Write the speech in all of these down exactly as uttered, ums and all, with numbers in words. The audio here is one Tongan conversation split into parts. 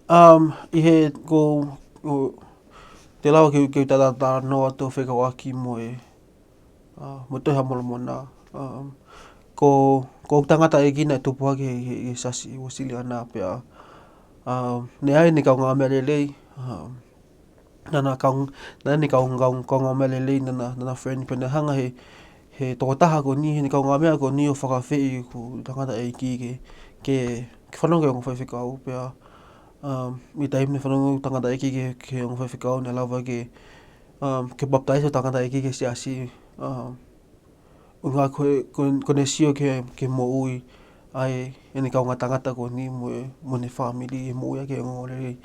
Um, ʻi he ko, ko te lava ke, ke tata talanoa atu fekauʻaki mo e, uh, mo e Tohi ʻa Molomona. Um, ko, ko e tangataʻeiki naʻe tupu hake he, he, he Siasi Uēsiliana pea, um, naʻe ʻi ai ʻene kaungāmeʻa lelei, um, naʻa na kaung, naʻa na kaung, kaung, kaungāmeʻa lelei, naʻa na, naʻa na friend pea naʻe hanga he, he tokotaha ko eni, he ʻene kaungāmeʻa ko eni ʻo fakaafeʻi ʻeku tangataʻeiki ke, ke, ke fanongo ki he ongo faifekau pea, um, ʻi he taimi naʻe fanongo ʻeku tangataʻeiki ki he, ki he ongo faifekau naʻe lava ke, um, ke papitaiso e tangataʻeiki ki he Siasi, um, ʻuhinga ko e, ko e, ko ʻene sio ki he, ki he moʻui ʻa e, ʻene kaungā tangata ko eni mo e, mo ʻene fāmili ʻi he moʻui ʻaki e ongoongolelei,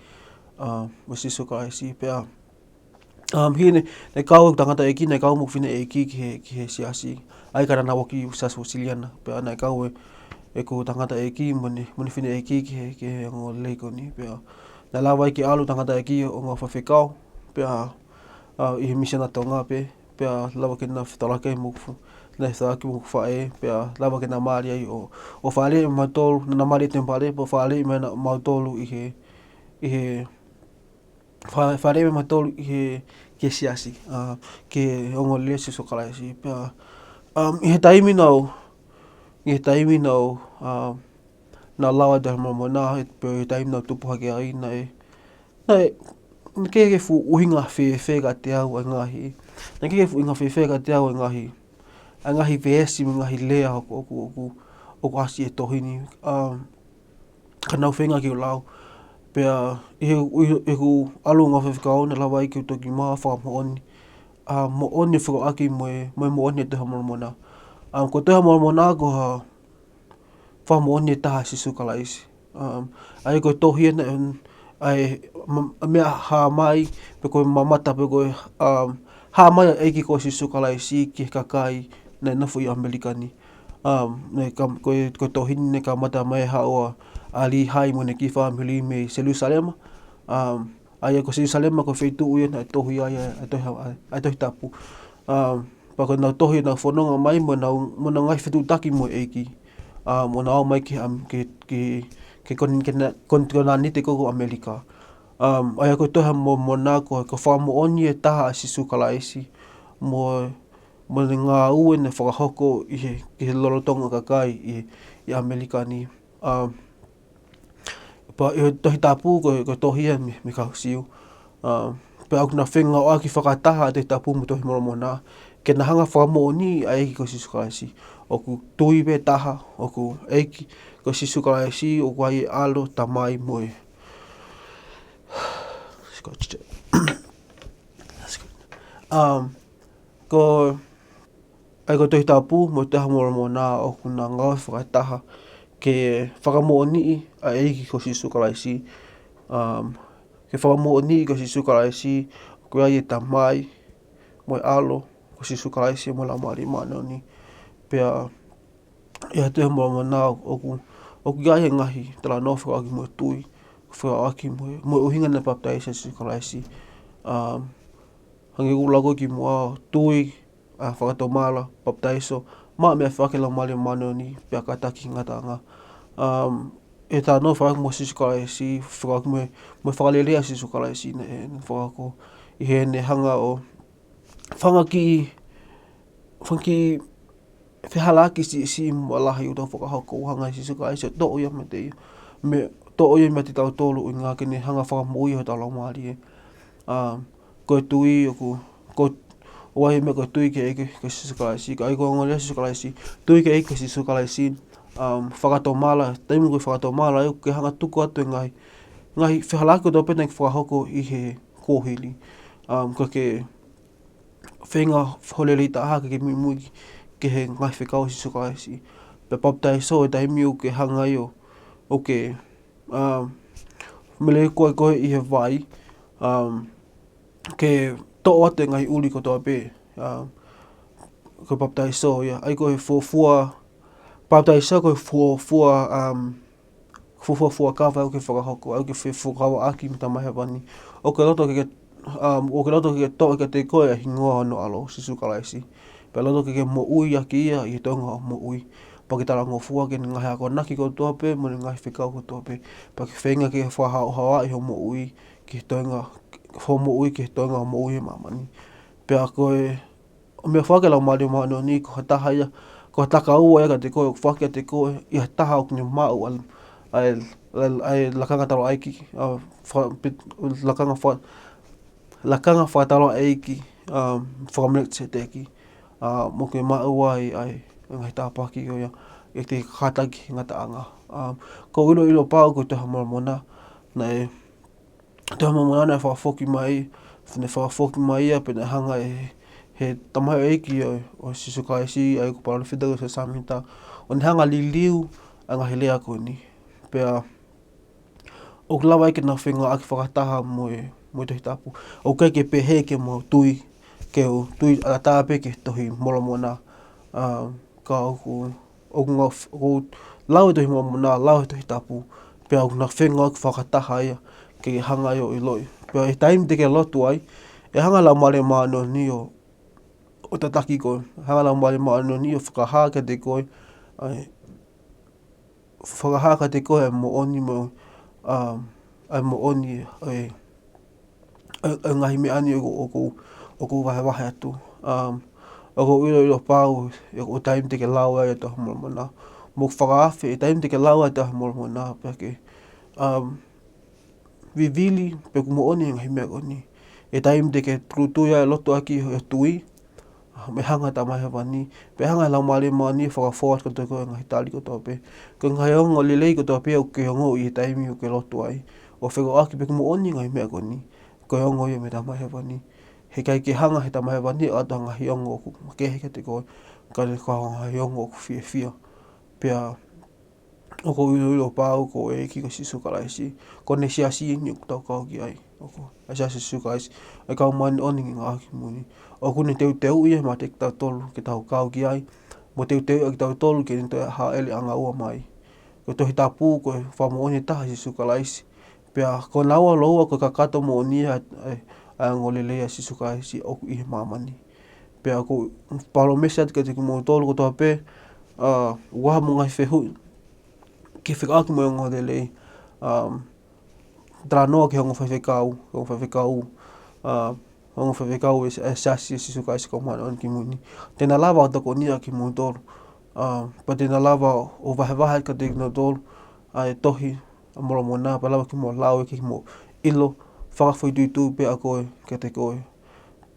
um, mo Sīsū Kalaisi pea, um, hili ʻene, naʻe kau ʻeku tangataʻeiki, naʻe kau mo ʻeku fineʻeiki ki he, ki he Siasi. ʻA ia ka naʻa na ō ki he Siasi Uēsiliana pea naʻe kau e, ʻeku tangataʻeiki mo ʻene, mo ʻene fineʻeiki ki he, ki he ongoongolelei ko eni pea naʻe lava ai ke ʻalu e tangataʻeiki ʻo ongo faifekau pea, uh, ʻi he Misiona Tonga pē, pea lava ke na fetaulaki mo ʻeku, na fetaulaki mo ʻeku faʻē, pea lava ke na mali ai ʻo, ʻo fāʻeleʻi mautolu, naʻa na mali ʻi he temipale, pea fāʻeleʻi mai mautolu ʻi he, ʻi he, fā-, fāʻeleʻi mai mautolu ʻi he, ki he Siasi, uh, ki he ongoongolelei ʻo Sīsū Kalaisi. Pea, um, ʻi he taimi naʻa ku, ʻi he taimi naʻa ku, um, naʻa ku lau ʻa e Tohi ʻa Molomona, he, pea ʻi he taimi naʻa ku tupu hake ai, naʻe, naʻe, naʻe ʻikai ke fuʻu ʻuhinga fēfē kiate au ʻa e ngaahi, naʻe ʻikai ke fuʻu ʻuhinga fēfē kiate au ʻa e ngaahi, ʻa e ngaahi veesi mo e ngaahi lea ʻoku, ʻoku, ʻoku, ʻoku ʻasi he tohi ni, um, ka naʻa ku feinga ke u lau. Pea, ʻi he, ʻi he, ʻi heʻeku ʻalu ʻo ongo faifekau naʻe lava ai ke u toki maʻu ha fakamoʻoni, uh, moʻoni fekauʻaki mo e, mo e moʻoni ʻo e Tohi ʻa Molomona. Um, ko e Tohi ʻa Molomona ko ha fakamoʻoni ʻe taha ʻa Sīsū Kalaisi. Um, ʻa ia ko e tohi ena, um, ʻa e ma-, meʻa hā mai, pe ko e mamata, pe ko e, um, hā mai ʻa e ʻEiki ko Sīsū Kalaisi ki he kakai naʻe nofo ʻi ʻAmelika ni. Um, naʻe ka-, ko e, ko e tohi ni naʻe kamata mai he haʻu ʻa, ʻa Līhai mo ʻene kiʻi fāmili mei Selūsalema. Um, ʻa ia ko Selūsalema ko e feituʻu ia naʻe tohi ai ʻa e, ʻa e Tohi, ʻa e, ʻa e Tohi Tapu. Um, pea ko ʻenau tohi naʻe fononga mai mo ʻenau, mo ʻenau ngaahi fetuʻutaki mo e ʻEiki. Um, ʻo nau ō mai ki, um, ki, ki, ki kon-, ki na-, kon-, kontinēniti ko, ko ʻAmelika. Um, ʻa ia ko e Tohi ʻa Molomona ko, ko e fakamoʻoni ʻe taha ʻa Sīsū Kalaisi mo, mo ʻene ngāue naʻe fakahoko ʻi he, ki he lolotonga ʻo e kakai ʻi, ʻi ʻAmelika ni. Um, pea ʻi he Tohi Tapu ko, ko e tohi ia mei, mei he kau Siu. Um, pea ʻoku na fengāueʻaki fakataha ʻa e Tohi Tapu mo e Tohi ʻa Molomona ke na hanga ʻo fakamoʻoniʻi ʻa e ʻEiki ko Sīsū Kalaisi. ʻOku tui pē taha, ʻoku ʻEiki ko Sīsū Kalaisi, ʻoku ʻi ai e ʻAlo, Tamai mo e. Um, ko, ʻa ia ko e Tohi Tapu mo e Tohi ʻa Molomona ʻoku na ngāue fakataha ke fakamoʻoniʻi ʻa e ʻEiki ko Sīsū Kalaisi. Um, ke fakamoʻoniʻi ko Sīsū Kalaisi, ʻoku ʻi ai e Tamai, mo e ʻAlo, ko Sīsū Kalaisi, mo e Laumālie Māʻoniʻoni. Pea, ʻi he Tohi ʻa Molomona ʻoku, ʻoku ʻi ai e ngaahi talanoa fekauʻaki mo e tui, fekauʻaki mo e, mo e ʻuhinga naʻe papitaiso ai ʻa Sīsū Kalaisi. Um, hangē ko ʻeku lau ko ē kimuʻa, tui, ʻa, fakatomala, papitaiso, maʻu e meʻafoaki ʻo e Laumālie Māʻoniʻoni, pea kātaki ki he ngataʻanga. Um, ʻi he talanoa fekauʻaki mo Sīsū Kalaisi, fekauʻaki mo e, mo e fakalelei ʻa Sīsū Kalaisi naʻe, naʻe fakahoko, ʻi heʻene hanga ʻo, fanga kiʻi, fanga kiʻi fehālaaki siʻisiʻi mo lahi ʻoku tau fakahoko, ʻo hanga ʻe Sīsū Kalaisi ʻo toʻo ia meiate ia. Mo e toʻo ia meiate kitautolu, ʻuhinga ke ne hanga ʻo fakamoʻui hotau laumālie. Um, ko e tui ʻoku, ko, ʻoku ʻi ai e meʻa ko e tui ki he ʻEiki ko Sīsū Kalaisi, ka ʻi he ongoongolelei ʻo Sīsū Kalaisi, tui ki he ʻEiki ko Sīsū Kalaisi, um, fakatomala, taimi ko e fakatomala, ʻoku ke hanga ʻo tuku atu e ngaahi, ngaahi fehālaaki kotoa pē naʻe fakahoko ʻi he kuohili. Um, ko e feinga hoʻo lelei taha ke ke muimui ki he ngaahi fekau ʻa Sīsū Kalaisi. Pea papitaiso ʻi he taimi ʻoku ke hanga ai ʻo, ʻoku ke, um, mele koe koe ʻi he vai, um, ke toʻo atu e ngaahi ʻuli kotoa pē, um, ko e papitaiso ia. ʻA ia ko e fuofua, papitaiso ko e fuofua, um, fuofua fuakava ʻoku ke fakahoko, ʻoku ke fe-, fuakavaʻaki mo e Tamai Hēvani. ʻOku ke loto ke ke, um, ʻoku ke loto ke ke toʻo kiate koe ʻa e hingoa ʻo hono ʻAlo, Sīsū Kalaisi. Pea loto ke ke moʻui ʻaki ia ʻi he toenga ʻo e moʻui. pea ke talangofua ki he ngaahi akonaki kotoa pē, mo e ngaahi fekau kotoa pē, pea ke feinga ke fakahaohaoaʻi hoʻo moʻui ki he toenga, hoʻo moʻui ki he toenga ʻo e moʻui ʻi māmani. Pea ko e, ʻo meʻa foaki ʻa e Laumālie Māʻoniʻoni, ko ha taha ia, ko ha takaua ia kiate koe, ʻoku foaki kiate koe ʻi ha taha ʻoku ne maʻu ʻa e, ʻa e, ʻa e, ʻa e lakanga taulaʻeiki, ʻa, fa-, pit-, lakanga fa-, lakanga fakataulaʻeiki, um, faka-Melekisēteki, ʻa, mo ke maʻu ai ʻa e ngaahi tāpuaki ko ia, ʻe te kātaki ngataʻanga. Um, ʻoku ou ʻiloʻilo pau ko e Tohi ʻa Molomona, naʻe, Tohi ʻa Molomona naʻe fakafoki mai, naʻe fakafoki mai ia pea naʻe hanga ʻe he, he tamaioʻeiki ʻo, ʻo Sīsū Kalaisi, ʻa ia ko e palōfita ko Siosefa Sāmita, ʻo ne hanga liliu ʻa e ngaahi lea ko eni. Pea, ʻoku lava ai ke nau fengāueʻaki fakataha mo e, mo e Tohi Tapu. ʻOku ʻikai ke pehē ke mau tui, ke u tui ʻatā pē ki he Tohi ʻa Molomona, ʻa, ka ʻoku, ʻoku ngā f-, ʻoku lau e Tohi ʻa Molomona, lau e Tohi Tapu, pea ʻoku nau fengāueʻaki fakataha ia, ke hanga ai ʻo ʻiloʻi. Pea ʻi he taimi te ke lotu ai, ʻe hanga ʻe he Laumālie Māʻoniʻoni ʻo, ʻo tataki koe, hanga ʻe he Laumālie Māʻoniʻoni ʻo fakahā kiate koe, ʻa e, fakahā kiate koe ʻa e moʻoni mo, um, ʻa e moʻoni, ʻa e, ʻa e, ʻa e ngaahi meʻa ni ʻoku, ʻoku, ʻoku vahevahe atu. Um, ʻoku ou ʻiloʻilo pau, ʻi he taimi te ke lau ai e Tohi ʻa Molomona. Mo fakaafe, ʻi he taimi te ke lau ai e Tohi ʻa Molomona, pea ke, um, vivili pe ʻoku moʻoni e ngaahi meʻa ko eni. ʻI he taimi te ke tūʻulutui ai ʻo lotu ʻaki hoʻo tui, ʻe hanga ʻe he Tamai Hēvani, pea hanga ʻe he Laumālie Māʻoniʻoni ʻo fakafoki atu kiate koe e ngaahi tali kotoa pē. Ko e ngaahi ongoongolelei kotoa pē ʻoku ke ongoʻi ʻi he taimi ʻoku ke lotu ai, ʻo fekauʻaki pe ʻoku moʻoni e ngaahi meʻa ko eni, ko e ongo ia mei he Tamai Hēvani. He ʻikai ke hanga ʻe he Tamai Hēvani ʻo ʻoatu ha ngaahi ongo ʻoku makehe kiate koe, ka ko ha ngaahi ongo ʻoku fiefia. Pea ʻoku ou ʻiloʻilo pau ko e ʻEiki ko Sīsū Kalaisi, ko ʻene siasi eni ʻoku tau kau ki ai. ʻOku, ʻa e Siasi ʻo Sīsū Kalaisi ʻo e Kau Māʻoniʻoni ʻi he Ngaahi ʻAho Kimui Ni. ʻOku ne teuteuʻi ia maʻa kitautolu ke tau kau ki ai, mo teuteuʻi kitautolu ke ne toe hāʻele ʻanga ua mai. Ko e Tohi Tapu, ko e fakamoʻoni ʻe taha ʻa Sīsū Kalaisi. Pea ko naua lōua ko e kakato moʻoni ʻa e, ʻa e ongoongolelei ʻa Sīsū Kalaisi ʻoku ʻi he māmani. Pea ʻoku ou palōmesi atu kiate kimoutolu kotoa pē, ʻa, ʻoku ʻi ai haʻamou ngaahi fehuʻi ke fekauʻaki mo e ongoongolelei, um, talanoa ki he ongo faifekau, ongo faifekau, ʻa, ongo faifekau ʻo e, ʻa e Siasi ʻo Sīsū Kalaisi ʻo e Kau Māʻoniʻoni ʻi he Ngaahi Kimui Ni. Te na lava ʻo tokoniʻi kimoutolu, ʻa, pea te na lava ʻo vahevahe kiate kimoutolu ʻa e Tohi ʻa Molomona, pea lava ke mou lau ʻaki mo ʻilo fakafoʻituitui pē ʻa koe kiate koe.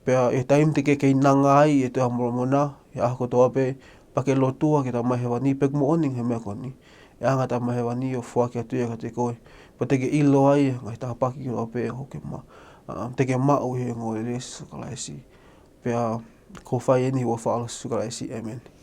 Pea ʻi he taimi te ke keinanga ai ʻi he Tohi ʻa Molomona, ʻi he ʻaho kotoa pē, pea ke lotua ki he Tamai Hēvani pe ʻoku moʻoni e ngaahi meʻa ko eni, ʻe hanga ʻe he Tamai Hēvani ʻo foaki atu ia kiate koe. Pea te ke ʻilo ai e ngaahi tāpuaki kotoa pē ʻoku ke ma-, ʻa, te ke maʻu ʻi he ongoongolelei ʻo Sīsū Kalaisi. Pea ʻoku ou fai eni ʻi he huafa ʻo Sīsū Kalaisi. ʻĒmeni.